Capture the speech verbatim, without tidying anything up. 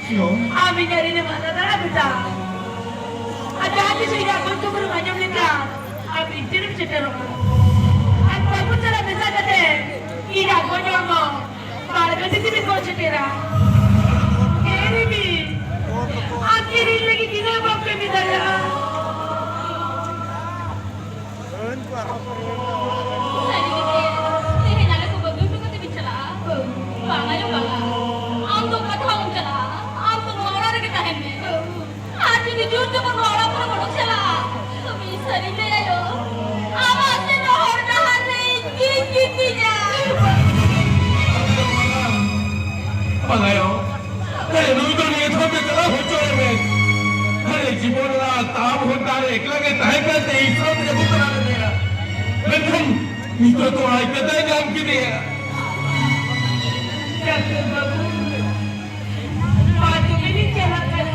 ᱟᱢ ᱤᱧᱟᱜ ᱨᱤᱱᱮᱢ ᱟᱫᱟ ᱫᱟᱲᱮᱭᱟᱜᱼᱟ ᱵᱮᱴᱟ᱾ ᱟᱨ ᱡᱟᱦᱟᱸ ᱛᱤᱥ ᱤᱧᱟᱜ ᱜᱚᱡ ᱠᱷᱚᱵᱚᱨᱮᱢ ᱟᱸᱡᱚᱢ ᱞᱮᱠᱷᱟᱱ ᱟᱢ ᱤᱧ ᱴᱷᱮᱱᱮᱢ ᱥᱮᱴᱮᱨᱚᱜᱼᱟ᱾ ᱟᱨ ᱯᱟᱹᱜᱩᱱ ᱥᱟᱞᱟᱜ ᱢᱮᱥᱟ ᱠᱟᱛᱮ ᱤᱧᱟᱜ ᱜᱚᱡ ᱦᱚᱲᱢᱚ ᱵᱟᱲᱜᱟᱹ ᱛᱮ ᱛᱤᱱᱟᱹᱜ ᱠᱚ ᱥᱮᱴᱮᱨᱟ᱾ ᱦᱮᱸ ᱨᱤᱢᱤ, ᱟᱢ ᱠᱤ ᱤᱧ ᱞᱟᱹᱜᱤᱫ ᱛᱤᱱᱟᱹᱜ ᱵᱟᱢ ᱠᱟᱹᱢᱤ ᱫᱟᱲᱮᱭᱟᱜᱼᱟ? ᱥᱟᱹᱨᱤ ᱜᱮ, ᱛᱮᱦᱮᱧ ᱟᱞᱮ ᱠᱚ ᱵᱟᱹᱜᱤ ᱦᱚᱴᱚ ᱠᱟᱛᱮ ᱵᱤᱱ ᱪᱟᱞᱟᱜᱼᱟ? ᱵᱟᱝ ᱟᱭᱳ, ᱵᱟᱝᱟ᱾ ᱟᱢ ᱫᱚ ᱚᱠᱟ ᱛᱮᱦᱚᱸ ᱵᱟᱢ ᱪᱟᱞᱟᱜᱼᱟ᱾ ᱟᱢ ᱫᱚ ᱱᱚᱣᱟ ᱚᱲᱟᱜ ᱨᱮᱜᱮ ᱛᱟᱦᱮᱱ ᱢᱮ᱾ ᱟᱨ ᱡᱩᱫᱤ ᱡᱳᱨ ᱡᱚᱵᱚᱨ ᱱᱚᱣᱟ ᱚᱲᱟᱜ ᱠᱷᱚᱱᱮᱢ ᱚᱰᱚᱠ ᱪᱟᱞᱟᱜᱼᱟ, ᱛᱚᱵᱮ ᱤᱧ ᱥᱟᱹᱨᱤᱧ ᱞᱟᱹᱭᱟ ᱟᱭᱳ, ᱟᱢᱟᱜ ᱥᱮᱱᱚᱜ ᱦᱚᱨ ᱰᱟᱦᱟᱨ ᱨᱮ ᱤᱧ ᱜᱤᱧ ᱜᱤᱛᱤᱡᱟ᱾ ᱵᱟᱝ ᱟᱭᱳ, ᱟᱨᱮ ᱱᱩᱭ ᱫᱚ ᱱᱤᱭᱟᱹ ᱫᱷᱟᱣ ᱫᱚ ᱪᱟᱞᱟᱣ ᱦᱚᱪᱚᱭᱮ ᱢᱮ᱾ ᱟᱨᱮ ᱡᱤᱵᱚᱱ ᱨᱮᱱᱟᱜ ᱛᱟᱢ ᱦᱚᱸ ᱛᱟᱨ ᱮᱠᱞᱟ ᱜᱮ ᱛᱟᱦᱮᱸ ᱠᱟᱱ ᱛᱮ ᱤᱥᱨᱚᱢ ᱛᱮᱠᱚ ᱛᱟᱲᱟ ᱞᱮᱫᱮᱭᱟ᱾ ᱢᱮᱱᱠᱷᱟᱱ ᱱᱤᱛᱚᱜ ᱫᱚ ᱟᱡ ᱫᱟᱫᱟᱭ ᱧᱟᱢ ᱠᱮᱫᱮᱭᱟ᱾ ᱰᱟᱠᱛᱟᱨ ᱵᱟᱹᱵᱩ, ᱢᱟ ᱛᱚᱵᱮ ᱞᱤᱧ ᱪᱟᱞᱟᱜ ᱠᱟᱱᱟ᱾